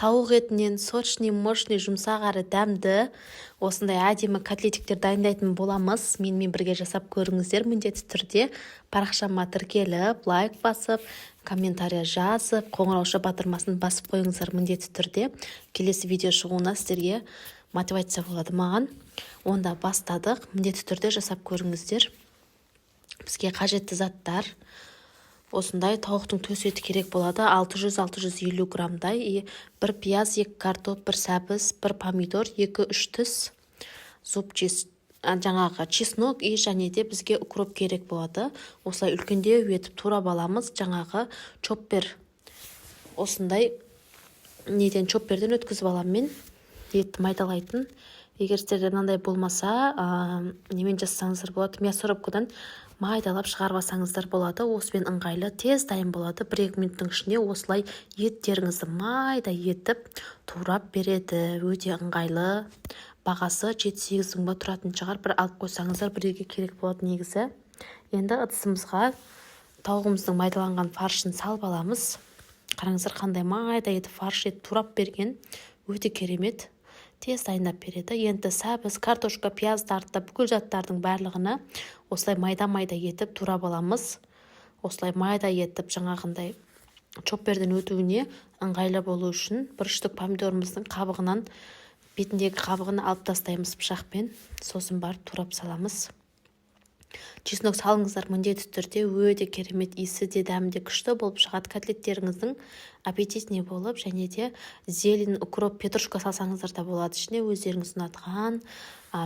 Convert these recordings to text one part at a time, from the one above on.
Тауық етінен сочный, мощный, жұмсақ әрі дәмді осындай әдемі котлетиктер дайындайтын боламыз. Менімен бірге жасап көріңіздер. Міндетті түрде парақшама тіркеліп, лайк басып, комментарий жазып, қоңырауша батырмасын басып қойыңыздар. Міндетті түрде келесі видео шығуына сіздерге мотивация болады маған. Онда бастадық. Міндетті түрде жасап көріңіздер. Бізге қажетті заттар: осындай тауықтың төс еті керек болады, 600-650 граммдай, и бір пияз, екі картоп, бір сәбіз, бір помидор, 2-3 тіс зуб жаңағы чеснок и және де бізге укроп керек болады. Осылай үлкендеу етіп турап аламыз. Жаңағы чоппер, осындай неден, чопперден өткізіп аламын мен, етті майдалайтын. Егер сіздерде мынандай болмаса, немен жасасаңыздар болады, мясорубкадан майдалап шығарып алсаңыздар болады. Осымен ыңғайлы, тез дайын болады. 1-2 минуттың ішінде осылай еттеріңізді майда етіп турап береді. Өте ыңғайлы. Бағасы 7-8 мың ба тұратын шығар. Бір алып қойсаңыздар, біреуге керек болады негізі. Енді ыдысымызға тауығымыздың майдаланған фаршын салып аламыз. Қараңыздар, қандай майда етіп фарш етіп турап берген. Өте керемет, тез дайындап береді. Енді сәбіз, картошка, пияздарды, бүкіл заттардың барлығына осылай майда-майда етіп турап аламыз. Осылай майда етіп, жаңағындай чопперден өтуіне ыңғайлы болу үшін бір штук помидорымыздың қабығынан, бетіндегі қабығын алып тастаймыз пышақпен, сосын барып турап саламыз. Чеснок салыңыздар міндетті түрде, өте керемет, иісі де, дәмі де күшті болып шығады котлеттеріңіздің, аппетитный болып. Және де зелень, укроп, петрушка салсаңыздар да болады ішіне. Өздеріңіз ұнатқан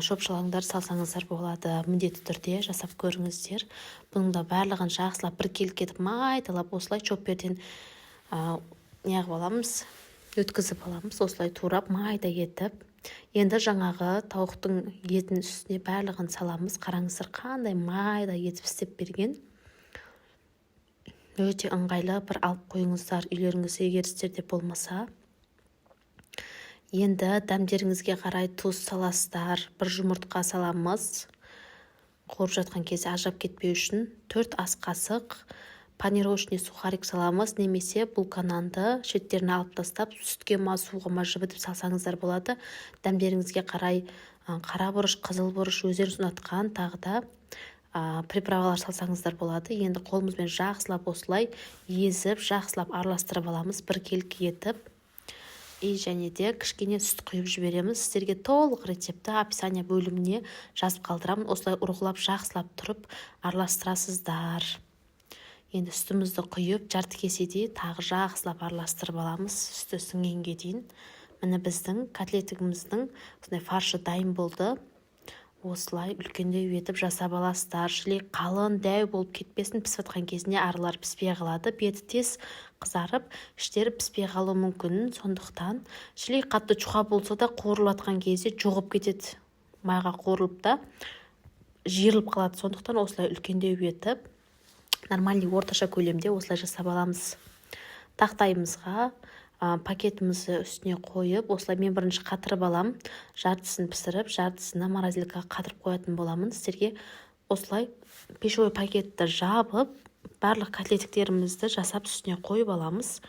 шөп шалаңдар салсаңыздар болады. Міндетті түрде жасап көріңіздер. Бұның да барлығын жақсылап біркелкі етіп майдалап, осылай чопперден неғып аламыз, өткізіп аламыз осылай турап, майда етіп. Енді жаңағы тауықтың етін үстіне барлығын саламыз. Қараңыздар, қандай майда етіп істеп берген. Өте ыңғайлы. Бір алып қойыңыздар үйлеріңізге, егер сіздерде болмаса. Енді дәмдеріңізге қарай тұз саласыздар. Бір жұмыртқа саламыз, қуырып жатқан кезде ажырап кетпеу үшін. 4 ас қасық панировочный сухарик саламыз немесе булка нанды шеттерін алып тастап, сүтке ма, суға ма жібітіп салсаңыздар болады. Дәмдеріңізге қарай қара бұрыш, қызыл бұрыш, өздеріңіз ұнатқан тағы да приправалар салсаңыздар болады. Енді қолымызбен жақсылап осылай езіп, жақсылап араластырып аламыз біркелкі етіп. И және де кішкене сүт құйып жібереміз. Сіздерге толық рецептті описание бөліміне жазып қалдырамын. Осылай ұрғылап, жақсылап тұрып араластырасыздар. Енді сүтімізді құйып, жарты кеседей, тағы жақсылап араластырып аламыз сүті сіңгенге дейін. Міне, біздің котлетіміздің осындай фаршы дайын болды. Осылай үлкендеу етіп жасап аласыздар. Шілей қалың, дәу болып кетпесін. Пісіп жатқан кезінде аралары піспей қалады, беті тез қызарып, іштері піспей қалуы мүмкін. Сондықтан шілей қатты жұқа болса да, қуырылып жатқан кезде жоғып кетеді, майға қуырылып та жиырылып қалады. Сондықтан осылай үлкендеу етіп, нормальный, орташа көлемде осылай жасап аламыз. Тақтайымызға пакетімізді үстіне қойып, осылай мен бірінші қатырып аламын. Жартысын пісіріп, жартысына морозилкаға қатырып қоятын боламын. Сіздерге осылай пищевой пакетті жабып, барлық котлетиктерімізді жасап, үстіне қойып аламыз.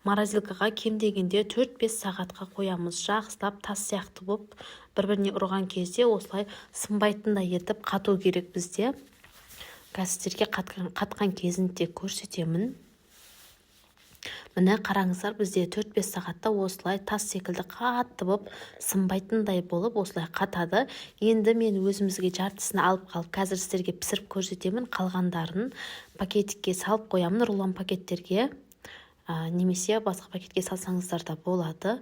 Морозилкаға кем дегенде 4-5 сағатқа қоямыз. Жақсылап тас сияқты болып, бір біріне ұрған кезде осылай сынбайтындай етіп қату керек бізде. Қазір сіздерге қатқан кезін де көрсетемін. Міне, қараңыздар, бізде 4-5 сағатта осылай тас секілді қатты болып, сынбайтындай болып осылай қатады. Енді мен өзімізге жартысын алып қалып, қазір сіздерге пісіріп көрсетемін. Қалғандарын пакетикке салып қоямын, рулон пакеттерге немесе басқа пакетке салсаңыздар да болады.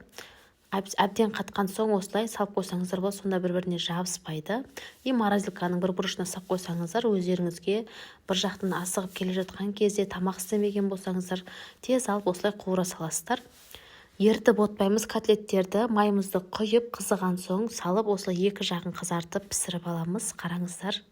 Әбден қатқан соң осылай салып қойсаңыздар болады, сонда бір біріне жабыспайды. И морозилканың бір бұрышына салып қойсаңыздар, өздеріңізге бір жақтан асығып келе жатқан кезде, тамақ істемеген болсаңыздар, тез алып осылай қуыра саласыздар. Ерітіп отпаймыз котлеттерді. Майымызды құйып, қызыған соң салып, осылай екі жағын қызартып пісіріп аламыз. Қараңыздар,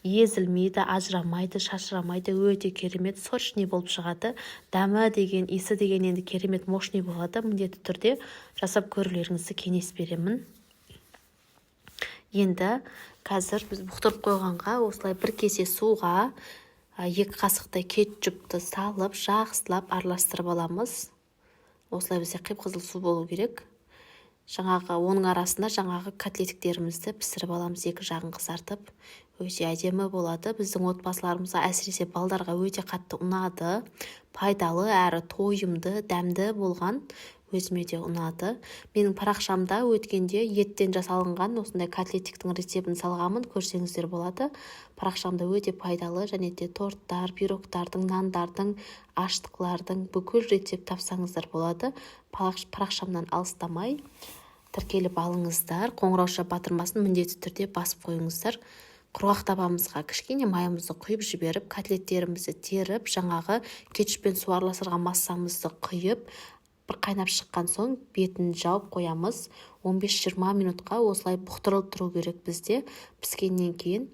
езілмейді, ажырамайды, шашырамайды. Өте керемет, сочный болып шығады. Дәмі деген, иісі деген енді керемет, мощный болады. Міндетті түрде жасап көрулеріңізді кеңес беремін. Енді қазір біз бұқтырып қойғанға осылай бір кесе суға 2 қасықтай кетчупты салып, жақсылап араластырып аламыз. Осылай бізде қып-қызыл су болу керек. Жаңағы оның арасында жаңағы котлетиктерімізді пісіріп аламыз, екі жағын қызартып. Өте әдемі болады. Біздің отбасыларымызға, әсіресе балдарға өте қатты ұнады. Пайдалы әрі тойымды, дәмді болған, өзіме де ұнады. Менің парақшамда өткенде еттен жасалынған осындай котлетиктің рецептін салғанмын, көрсеңіздер болады. Парақшамда өте пайдалы және де торттар, пирогтардың, нандардың, аштықлардың бүкіл рецепт тапсаңыздар болады. Парақшамнан алыстамай, тіркеліп алыңыздар, қоңырауша батырмасын міндетті түрде басып қойыңыздар. Құрғақ табамызға кішкене майымызды құйып жіберіп, котлеттерімізді теріп, жаңағы кетчуппен су араластырған массамызды құйып, бір қайнап шыққан соң бетін жауып қоямыз. 15-20 минутқа осылай бұқтырылып тұру керек бізде. Піскеннен кейін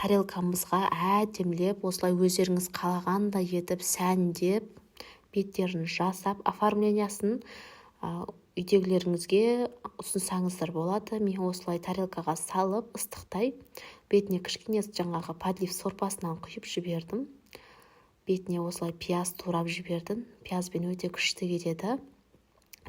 тарелкамызға әдемілеп, осылай өздеріңіз қалағандай етіп сәндеп, беттерін жасап, оформлениясын үйдегілеріңізге ұсынсаңыздар болады. Мен осылай тарелкаға салып, ыстықтай бетіне кішкене жаңағы подлив сорпасынан құйып жібердім. Бетіне осылай пияз турап жібердім, пиязбен өте күшті кетеді.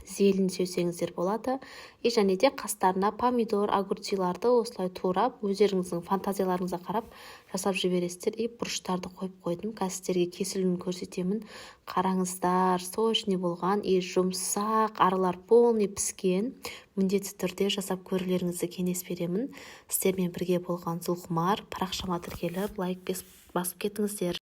Зелень сеусеңіздер болады. И және де қастарына помидор, огурциларды осылай турап, өздеріңіздің фантазияларыңызға қарап жасап жібересіздер. И бұрыштарды қойып қойдым. Қазір сіздерге кесілуін көрсетемін. Қараңыздар, сочный болған и жұмсақ, аралар полный піскен. Міндетті түрде жасап көрулеріңізді кеңес беремін. Сіздермен бірге болған Зұлқұмар. Парақшама тіркеліп, лайк басып кетіңіздер.